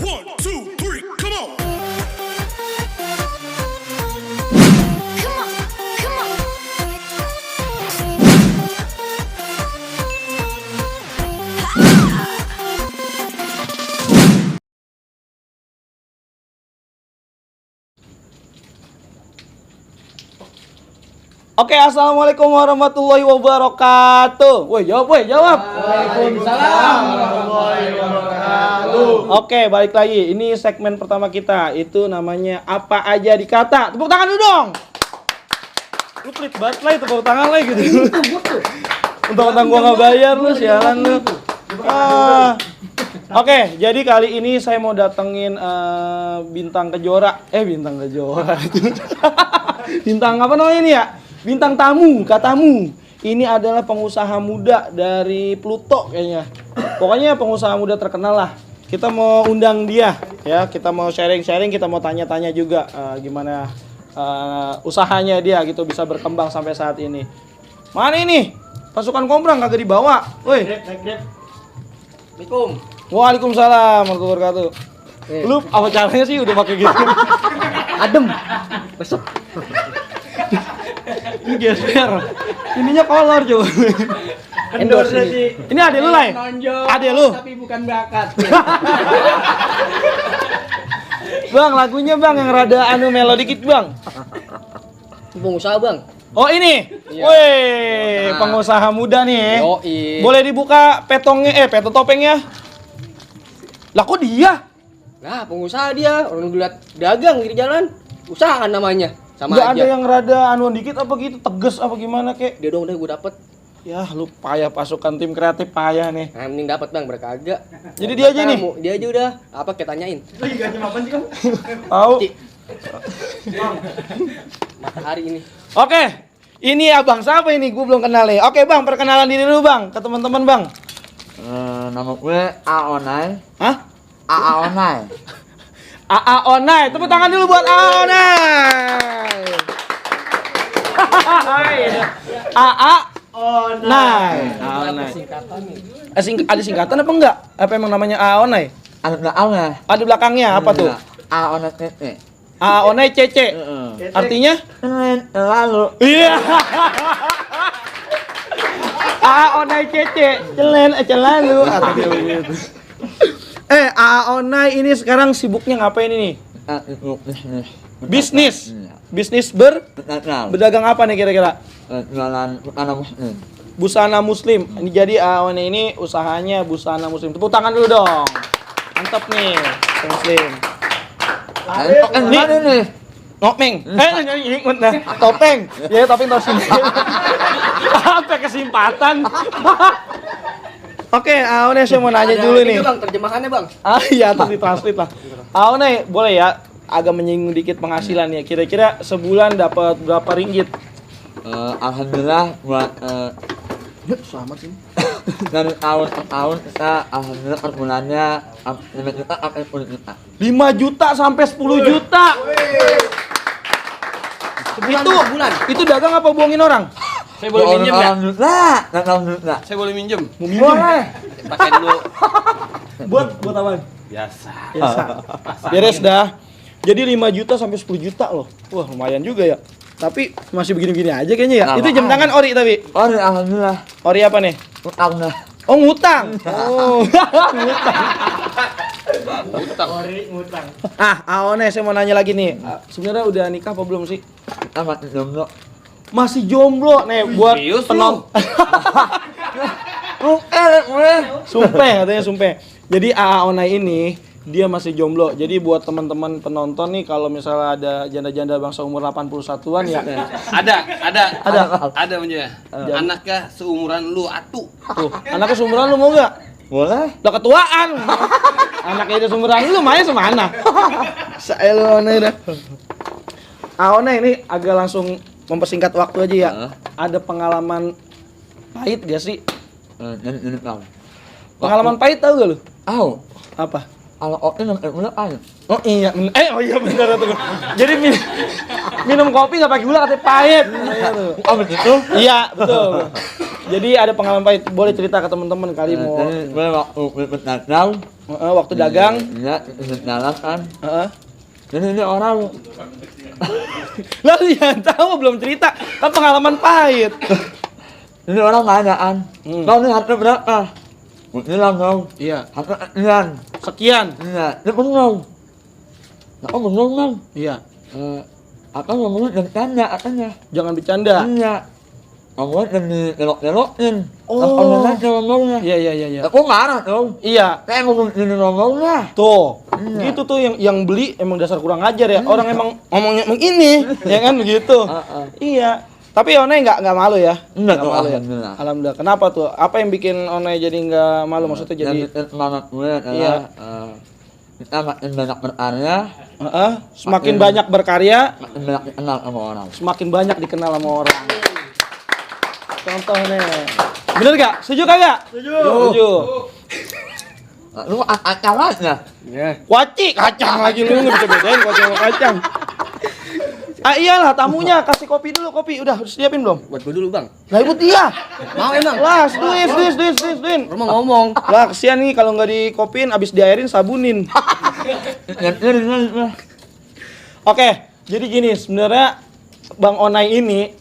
One, two, three, come on. Oke, assalamualaikum warahmatullahi wabarakatuh. Woi, jawab, woi, jawab. Waalaikumsalam warahmatullahi wabarakatuh. Oke, balik lagi. Ini segmen pertama kita. Itu namanya apa aja dikata. Tepuk tangan dulu dong. Lu pelit banget lah, tepuk tangan lagi gitu. Untuk gua nggak bayar lu, sialan lu. Oke, jadi kali ini saya mau datengin bintang kejora. Bintang kejora. Bintang apa namanya ini ya? Bintang tamu, katamu. Ini adalah pengusaha muda dari Pluto kayaknya. Pokoknya pengusaha muda terkenal lah. Kita mau undang dia, ya. Kita mau sharing-sharing, kita mau tanya-tanya juga gimana usahanya dia gitu bisa berkembang sampai saat ini. Mana ini? Pasukan Kombrang kagak dibawa. Woi. Assalamualaikum. Waalaikumsalam warahmatullahi wabarakatuh. Lu apa caranya sih udah pakai gitu? Adem. Besok. Ini geser. Ininya kolor coba. Endorse ini. Ini adek lu, Lai? Adek lu? Tapi bukan bakat. Bang, lagunya Bang yang rada melodi dikit, Bang. Pengusaha, Bang. Oh, ini. Iya. Wih, pengusaha muda nih. Yoi. Boleh dibuka petongnya, peto topengnya. Lah kok dia? Nah, pengusaha dia, orang dulu dagang di jalan. Usaha kan namanya. Sama Nggak aja. ada yang rada dikit apa gitu, tegas apa gimana kek? Dia dong udah gue dapet. Ya, lu payah pasukan tim kreatif payah nih. Nah, mending dapet Bang, mereka agak. Jadi dia aja nih. Dia aja udah. Apa kita tanyain? Lagi gaji mapan sih kamu? Tahu. Cik. Matahari ini. Oke. Ini abang siapa ini? Gue belum kenal nih. Oke, Bang, perkenalan diri dulu, Bang, ke teman-teman, Bang. Nama gue Aonai. Hah? Aonai. AA Onai, tepuk tangan dulu buat AA Onai. AA Onai. Onai. Ada singkatan apa enggak? Apa emang namanya AA Onai? Ada belakangnya. Ada belakangnya apa tuh? Aonai Tete. AA Onai CC. Artinya? Lalu. Iya. AA Onai CC. Celalu. Artinya begitu. AA Onai ini sekarang sibuknya ngapain ini? Bisnis. Bisnis berdagang apa nih kira-kira? Jualan anak muslim. Busana muslim. Ini jadi AA Onai ini usahanya busana muslim. Tepuk tangan dulu dong. Mantap nih, muslim. Ini nih. Ngopeng. Ikut nah. Topeng. Ya, topeng tosin. Apa kesempatan? Oke, Aone saya mau nanya dulu nih. Bang, terjemahannya, Bang. Iya, tuh ditranslate lah. Aone, boleh ya agak menyinggung dikit penghasilan ya. Kira-kira sebulan dapat berapa ringgit? Alhamdulillah buat Selamat sih. dari tahun ke tahun kita alhamdulillah per bulannya 5 juta sampai 10 juta. 5 juta sampai 10 juta. Itu dagang apa bohongin orang? Saya boleh minjem ya? Alhamdulillah. Saya boleh minjem? Mau minjem? Boleh. Pakai dulu. Buat apa? Biasa. Beres dah. Jadi 5 juta sampai 10 juta loh. Wah, lumayan juga ya. Tapi masih begini-begini aja kayaknya ya. Nah, Itu jam tangan ori tapi. Oh, alhamdulillah. Ori apa nih? Utang dah. Oh, ngutang. Oh, Utang. Aone saya mau nanya lagi nih. Sebenarnya udah nikah apa belum sih? Kita mati jomblo. Masih jomblo nih buat Serius penonton. Sumpah katanya sumpah. Jadi Aone ini dia masih jomblo. Jadi buat teman-teman penonton nih kalau misalnya ada janda-janda bangsa umur 81-an ya. Ada punya. Anaknya seumuran lu atu. Tuh, anaknya seumuran lu mau enggak? Boleh. Udah ketuaan. Anaknya itu seumuran lu mainnya semana? Saelone dah. Aone ini agak langsung mempersingkat waktu aja ya. Ada pengalaman pahit gak sih? Jadi tahu. Pengalaman pahit tahu gak lu? Tahu. Apa? Kalau oke namanya gula aja. Oh iya, oh iya benar tuh. Jadi minum kopi nggak pakai gula katanya pahit. Iya tuh. Oh begitu? Iya betul. Jadi ada pengalaman pahit. Boleh cerita ke teman-teman kali mau. Jadi gue waktu ikut dagang Waktu dagang. Iya, jalan kan. Heeh. Ini orang. Lah dia tahu belum cerita. Kan pengalaman pahit. Ini orang nanyaan. Kau ini harga berapa? Gue bilang dong. Iya. Harga sekian. Sekian. Iya. Dia bengong. Aku bengong bang. Iya. Apa ngomongnya dan tanya katanya. Jangan bercanda. Iya. Ngomongnya dan dilok-delokin. Oh. Aku aja ngomongnya. Iya. Aku marah dong. Iya. Kayak ngomongnya. Tuh. Iya. Gitu tuh yang beli emang dasar kurang ajar ya. Orang emang ngomongnya emang ini, ya kan begitu. Iya. Tapi Onai nggak malu ya? Enggak Nggak tuh, malu ya? alhamdulillah. Alhamdulillah. Kenapa tuh? Apa yang bikin Onai jadi nggak malu? Maksudnya jadi Yang bikin semangat gue adalah Iya. kita makin banyak berkarya, semakin banyak berkarya, makin banyak dikenal sama orang. semakin banyak dikenal sama orang. Contohnya. Bener gak? Setuju kagak? Setuju. Lu acaranya? Kuaci, kacang lagi lu nggak bisa bedain kuaci sama kacang. Iyalah tamunya kasih kopi dulu kopi. Udah siapin belum? Buat gue dulu bang. Lah ikut dia. Mau emang? Lah, seduin. Rumah ngomong. Lah kesian nih kalau nggak dikopin abis diairin sabunin. Oke, jadi gini sebenarnya Bang Onai ini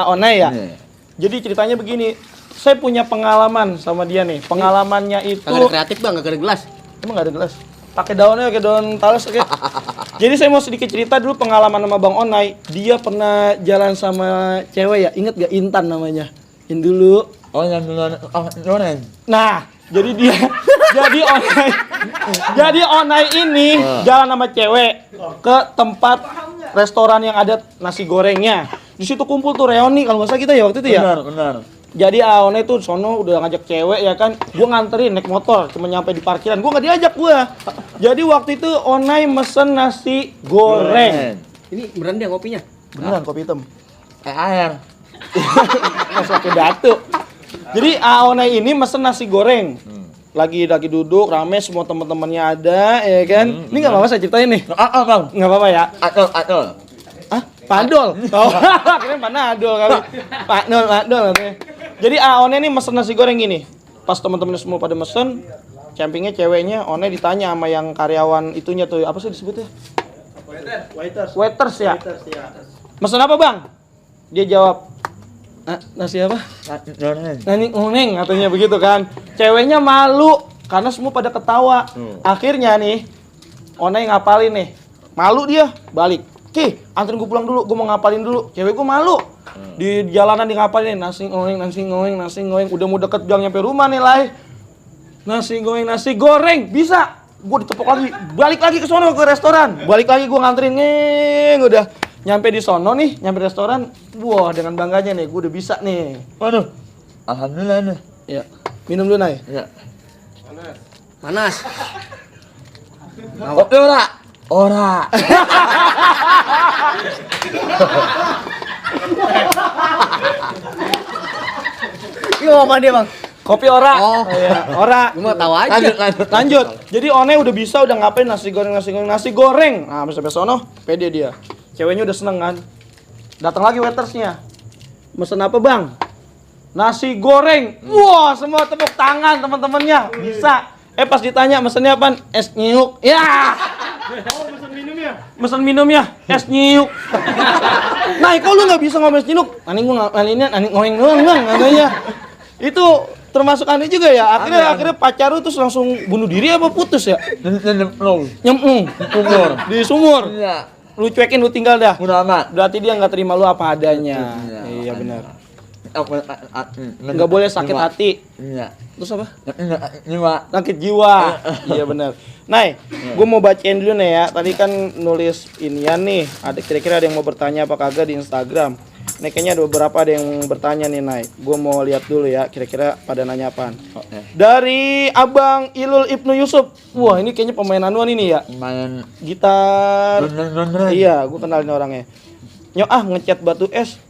Onai ya. Jadi ceritanya begini. Saya punya pengalaman sama dia nih. Pengalamannya itu Kagak ada kreatif bang, kagak ada gelas. emang nggak ada gelas. Pakai daunnya, pakai daun talas oke. Jadi saya mau sedikit cerita dulu pengalaman sama Bang Onai. Dia pernah jalan sama cewek ya. Ingat gak Intan namanya? Dulu. Oh yang duluan Loren. Nah, jadi dia jadi Onai ini jalan sama cewek ke tempat restoran yang ada nasi gorengnya. Di situ kumpul tuh reuni kalau nggak salah kita ya waktu itu ya. Benar. Jadi Onai tuh sono udah ngajak cewek ya kan. Gua nganterin naik motor cuma nyampe di parkiran. Gua nggak diajak gua. Jadi waktu itu Onai mesen nasi goreng. Ini beneran dia ngopinya? Beneran kopi hitam. Air. Masuk ke datu. Jadi Onai ini mesen nasi goreng. Lagi duduk rame semua teman-temannya ada ya kan. Ini nggak apa-apa saya ceritain nih. Bang. Nggak apa-apa ya. Atul. Hah? Padol? Oh, kira Panadol kali. Padol katanya. Jadi Onai ini mesen nasi goreng gini. Pas teman-temannya semua pada mesen, campingnya ceweknya, Onai ditanya sama yang karyawan itunya tuh, apa sih disebutnya? Waiters ya. Mesen apa bang? Dia jawab, nasi apa? Nasi uneng katanya begitu kan. Ceweknya malu karena semua pada ketawa. Akhirnya nih, Onai ngapalin nih. Malu dia, balik. Anterin gue pulang dulu, gue mau ngapalin dulu. Cewek gue malu. Di jalanan di ngapalin nasi goreng. Udah mau deket gang nyampe rumah nih lah. Nasi goreng, bisa. Gue ditepok lagi, balik lagi ke sono ke restoran. Balik lagi gue nganterin, udah nyampe di sono nih, nyampe restoran. Wah, dengan bangganya nih, gue udah bisa nih. Waduh. Alhamdulillah nih. Ya, minum dulu Nay. Ya. Panas. Oke ora. Ini mau apa dia bang? Kopi ora. Oh. Iya, ora. Gue mau tahu aja. Lanjut. Jadi Onai udah bisa, udah ngapain nasi goreng. Nah, sampai sono, pede dia. Ceweknya udah seneng kan. Datang lagi waitersnya. Mesen apa bang? Nasi goreng. Wah, semua tepuk tangan teman-temannya. Bisa. Pas ditanya mesennya apa? Es nyiuk. Ya. Oh, mesen minumnya es nyiuk. Nah, kok lu nggak bisa ngomong es nyiuk? Aneh ngomong doang bang, katanya. Itu termasuk aneh juga ya. Akhirnya pacar lu terus langsung bunuh diri apa putus ya? Nyemplung. Di sumur. Iya. Lu cuekin, lu tinggal dah. Udah amat. Berarti dia nggak terima lu apa adanya. Iya benar. Nggak boleh sakit hati. Iya. Terus apa? Sakit jiwa. Iya benar. Nay, gue mau bacain dulu nih ya. Tadi kan nulis inian nih. Ada kira-kira ada yang mau bertanya apa kagak di Instagram. Nih kayaknya ada beberapa ada yang bertanya nih Nay. Gue mau lihat dulu ya. Kira-kira pada nanya apaan. Dari Abang Ilul Ibnu Yusuf. Wah ini kayaknya pemain anuan ini ya. Main Gitar. bener. Iya, gue kenalin orangnya. Ngecat batu es.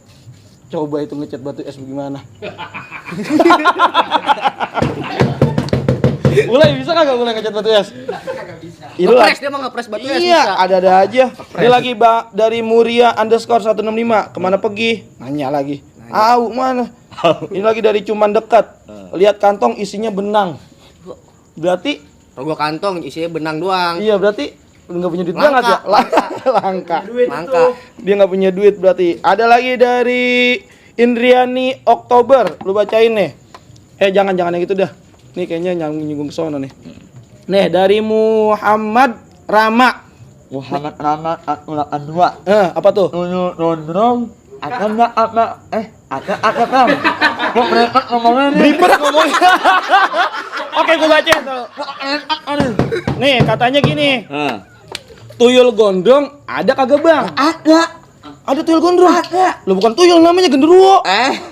Coba itu ngecat batu es bagaimana? Mulai bisa kagak mulai ngecat batu es? Ngepres dia mah ngepres batu es Iya, bisa. ada aja. Dia lagi dari Muria_165. Kemana pergi? Nanya lagi. Mana? Ini lagi dari cuman dekat. Lihat kantong isinya benang. Berarti Rogo kantong isinya benang doang. Iya, berarti nggak punya duit Langka. banget ya? Langka. Langka. Dia nggak punya duit berarti. Ada lagi dari Indriani Oktober. Lu bacain nih. Jangan yang itu dah. Nih kayaknya nyinggung ke sono nih. Nih dari Muhammad Rama. Muhammad Rama Atula Andua. Apa tuh? Nondrong akan apa? Ada bang. Kok mereka ngomongnya nih? Ribet ngomongnya. Oke, gua bacain tuh. Nih, katanya gini. Tuyul gondrong ada kagak, Bang? Ada. Ada tuyul gondrong? Ada. Lu bukan tuyul, namanya genderuwo.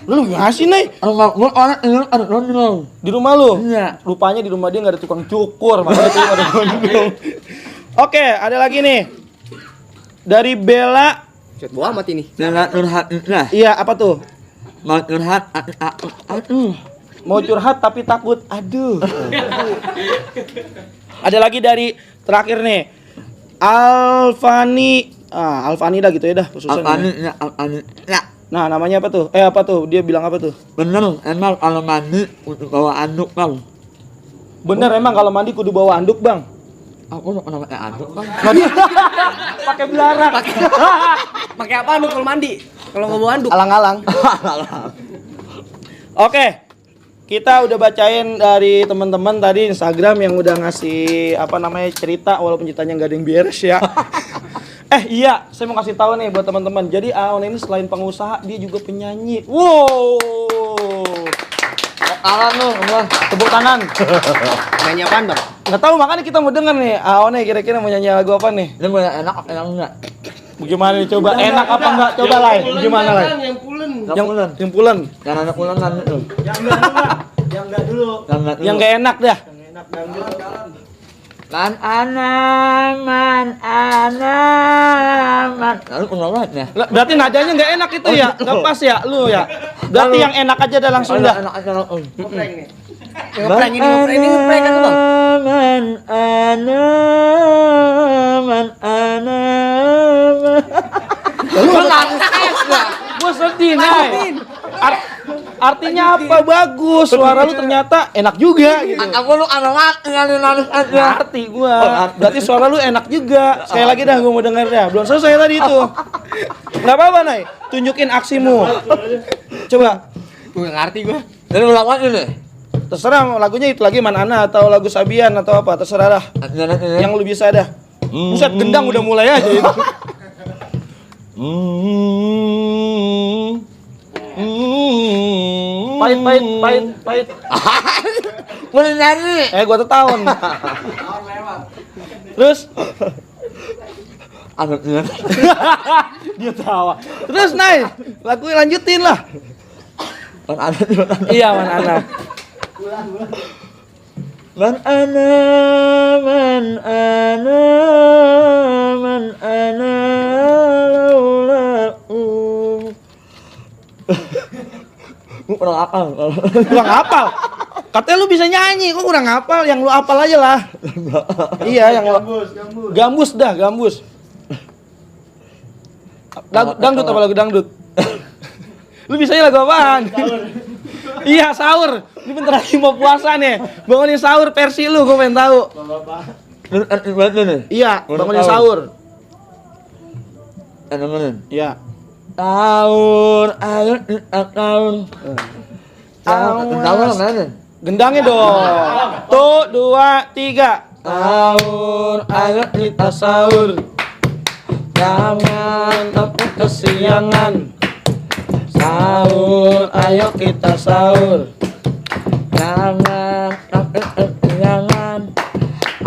Lu ngasih, Nay. Rumah gua orang ini ada gondrong. Di rumah lu? Iya. Rupanya di rumah dia nggak ada tukang cukur, makanya dia ada gondrong. Oke, ada lagi nih. Dari Bella. Cet boa amat ini. Jangan curhat nah. Iya, apa tuh? Mau curhat aduh. Mau curhat tapi takut. Aduh. Ada lagi dari terakhir nih. Alfani. Alfani dah gitu ya dah. Alfani. Nah, namanya apa tuh? Apa tuh? Dia bilang apa tuh? Bener, emang kalau mandi untuk bawa anduk bang. Bener emang kalau mandi kudu bawa anduk, Bang. Aku udah pernah pakai anduk bang. Pakai belarak. Pakai apa lu kalau mandi? Kalau nggak bawa anduk. Alang-alang. Oke. Kita udah bacain dari teman-teman tadi Instagram yang udah ngasih cerita walaupun ceritanya nggak ada yang beres ya. Iya, saya mau kasih tahu nih buat teman-teman. Jadi Aon ini selain pengusaha, dia juga penyanyi. Wow. Alam lu, Tepuk tangan. Nyanyi apaan, Bang? Nggak tahu, makanya kita mau denger nih. Aon nih kira-kira mau nyanyi lagu apa nih? ini boleh enak apa enak enggak? Bagaimana nih coba? Enak apa enggak? Coba Lai. Gimana Lai? Yang pulen. Yang pulen. Yang ada pulangan itu. Yang enggak dulu. Yang enggak enggak enak dah. Man. Lalu kenapa ya? Berarti nadanya nggak enak itu ya? Nggak pas ya lu ya? Berarti yang enak aja dah langsung dah. Enak aja langsung. Ngeprank nih. Ngeprank ini ngeprank kan, Bang? Lu gua sedih, Nay. Artinya apa? Bagus. Suara lu ternyata enak juga gitu. Aku lu anak nangis aja. Ngerti gua. Berarti suara lu enak juga. Sekali lagi dah gua mau denger dah. Belum selesai tadi itu. Enggak apa-apa, Nay. Tunjukin aksimu. Coba. Gua nggak ngerti gua. Jadi ulang lagi nih. Terserah lagunya itu lagi Manana atau lagu Sabian atau apa, terserah dah. Yang lu bisa dah. Buset, gendang udah mulai aja itu. Pahit. Boleh nyanyi. Gua tuh tahun. Terus Anaknya. dia tawa. Terus Nay, lagu lanjutin lah. Iya, Manana. Man ana laulahu. Kurang hafal. Kurang hafal. Katanya lu bisa nyanyi, kok kurang hafal? Yang lu hafal aja lah. Iya, yang gambus dah, gambus. Dangdut apa lagu dangdut? Lu bisanya lagu apaan? Iya, sahur. Ini bentar lagi mau puasa nih. Bangunin sahur versi lu, gue pengen tahu. Iya, bangunin sahur. Iya. Tahun, ayo tahun. Tahun mana? Gendangnya dong. Tuh, 2, 3. Sahur, ayo kita sahur. Jangan takut kesiangan. Sahur, ayo kita sahur. Jangan takut kesiangan.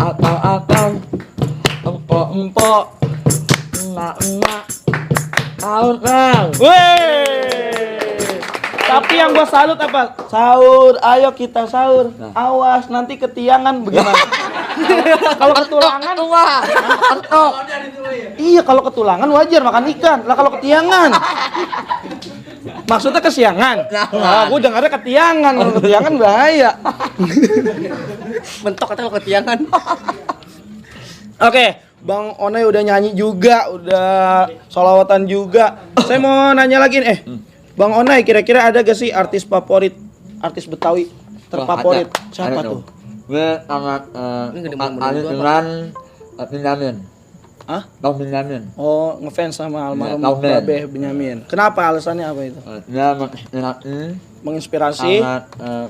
Atau Empok-empok. emak-emak. Tahun bang. Weh. Tapi yang gua salut apa? Sahur, ayo kita sahur. Awas nanti ketiangan bagaimana? Kalau ketulangan Iya, kalau ketulangan wajar makan ikan. Lah kalau ketiangan. Maksudnya kesiangan. Nah, gua dengarnya ketiangan. Kalau ketiangan bahaya. Mentok kata kalau ketiangan. Oke, Bang Onai udah nyanyi juga, udah sholawatan juga. Saya mau nanya lagi nih, Bang Onai kira-kira ada gak sih artis favorit, artis Betawi terfavorit? Ada. Siapa Ada tuh? Gue sama Ini gede Ali banget dengan Benyamin. Hah? Tahu Benyamin. Oh, ngefans sama almarhum Iya, Tauben. Babe Benyamin. Kenapa alasannya apa itu? Dia menginspirasi Menginspirasi. sangat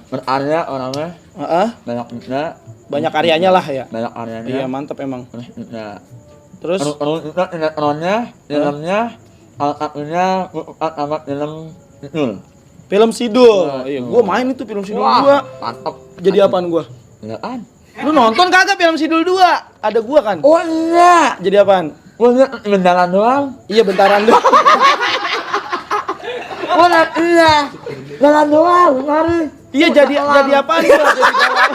berkarya orangnya, Heeh. banyak juga, Banyak karyanya lah ya. banyak karyanya. Iya, mantap emang. Terus juga Terus terus juga sinetronnya, filmnya, salah satunya bukan sama film itu. film Sidul. Wah, Iya, itu. gua main itu film Sidul Wah, 2. mantap. Jadi apaan gua? Iya kan? Lu nonton kagak film Sidul 2? Ada gua kan. Oh iya, Jadi apaan? gue liat bendalan doang. Iya, bentaran doang. Gue liat iya, jalan doang, mari. Iya, jadi apaan gua? Jadi bawaan.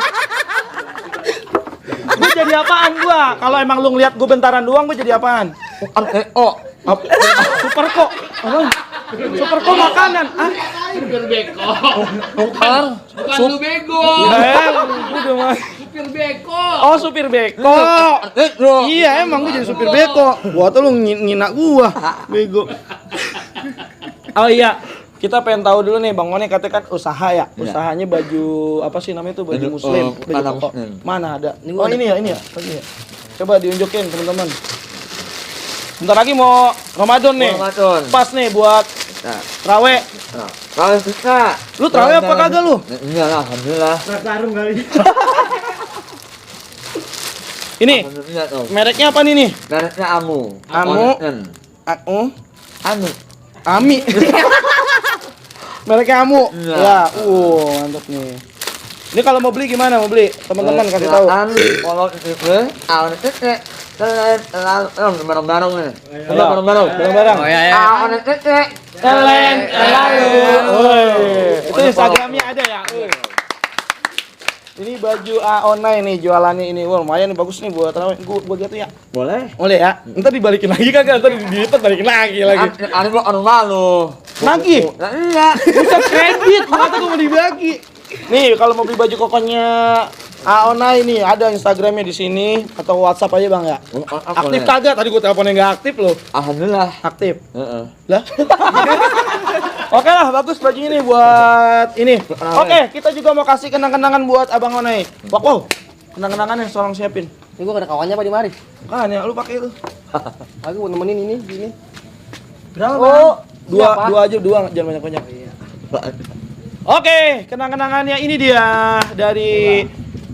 Gua jadi apaan gua? Kalau emang lu ngeliat gua bentaran doang, gua jadi apaan? Bukan oh, Super kok. Super kok makanan. Ah, Supir beko. bukan. Bukan lu bego. udah mah. Supir beko. Oh, supir beko. Itu. Iya, emang gua jadi supir beko. Gua tuh lu ngina gua. Bego. Oh iya, kita pengen tahu dulu nih, Bang One katanya kan usaha ya. Usahanya baju apa sih namanya itu? Baju Baju, muslim, baju anak koko. muslim. Mana ada? Ini Oh, ada. ini ya. Lagi ya. Coba diunjukin teman-teman. Bentar lagi mau Ramadan nih. Ramadan. Pas nih buat Nah, trawe. nah, kalau bisa. Lu trawe apa kagak lu? Iya lah, alhamdulillah. Ini Alhamdulillah tuh. mereknya apa nih nih? Mereknya Amu. Amu. Konten. Amu. Amu. Ami. Mereknya Amu. Iya. Ya, mantap nih. Ini kalau mau beli gimana? Mau beli? Teman-teman kasih tahu. Silakan, kalau itu awal titik bareng-bareng nih. Ayo. Bareng-bareng. Bareng-bareng. Oh ya ya. Awal titik. Kalian lalu. Itu Instagramnya ada ya. Ini baju online nih jualannya ini. Wah, lumayan nih, bagus nih buat tarawih. Gua gitu ya. Boleh. Boleh ya? Ntar dibalikin lagi kagak? Ntar dilipat balikin lagi. Ada gua anu malu. Lagi? Nah, iya. Bisa kredit, mata gua mau dibagi. Nih, kalau mau beli baju kokonya online nih, ada Instagramnya di sini atau WhatsApp aja Bang ya. Aktif kagak? Tadi gua teleponnya nggak aktif loh. Alhamdulillah. Aktif. Heeh. Lah. Oke lah, bagus bajunya nih buat ini. Oke, kita juga mau kasih kenang-kenangan buat Abang One. Wow, kenang-kenangannya tolong siapin. Ini gua ada kawannya apa di mari? Kan ya, lu pakai itu. Aku buat nemenin ini. Berapa? Oh, Dua siapa? aja, jangan banyak-banyak. Oke, kenang-kenangannya ini dia dari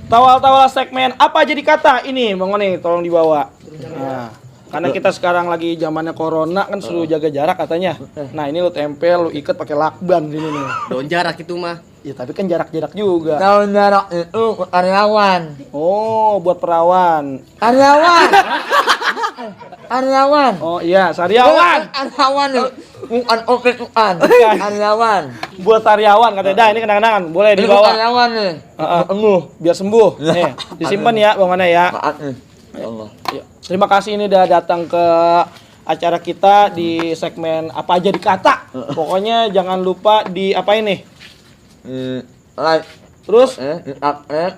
Tawal-tawal segmen apa jadi kata ini Bang One, tolong dibawa. Nah, karena kita sekarang lagi zamannya corona kan suruh jaga jarak katanya. Nah, ini lu tempel, lu ikat pakai lakban sini nih. Daun jarak itu mah. Ya tapi kan jarak-jarak juga. Tahun jarak itu karyawan. Oh, buat perawan. Karyawan. Karyawan. Oh iya, sariawan. Karyawan. Bukan oke bukan. Karyawan. Buat sariawan katanya. Dah, ini kenang-kenangan. Boleh Ini dibawa. karyawan nih. Sembuh, biar sembuh. Nih, disimpan ya Bang One ya. Maaf nih. Ya Allah. Ya, terima kasih ini udah datang ke acara kita di segmen apa aja dikata. Pokoknya jangan lupa di apa ini. Like, Terus, subscribe,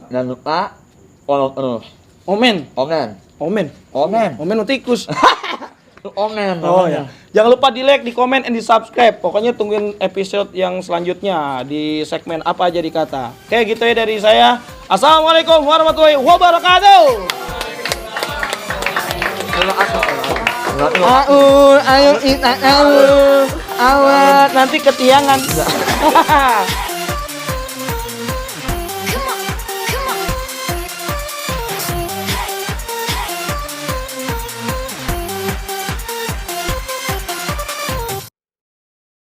jangan lupa follow terus. omen, Komen. omen tikus. Komen. Oh ya. Jangan lupa di like, di komen, and di subscribe. Pokoknya tungguin episode yang selanjutnya di segmen apa aja dikata. Oke, gitu ya dari saya. Assalamualaikum warahmatullahi wabarakatuh. Terima kasih. Ayo kita awet nanti ketiangan.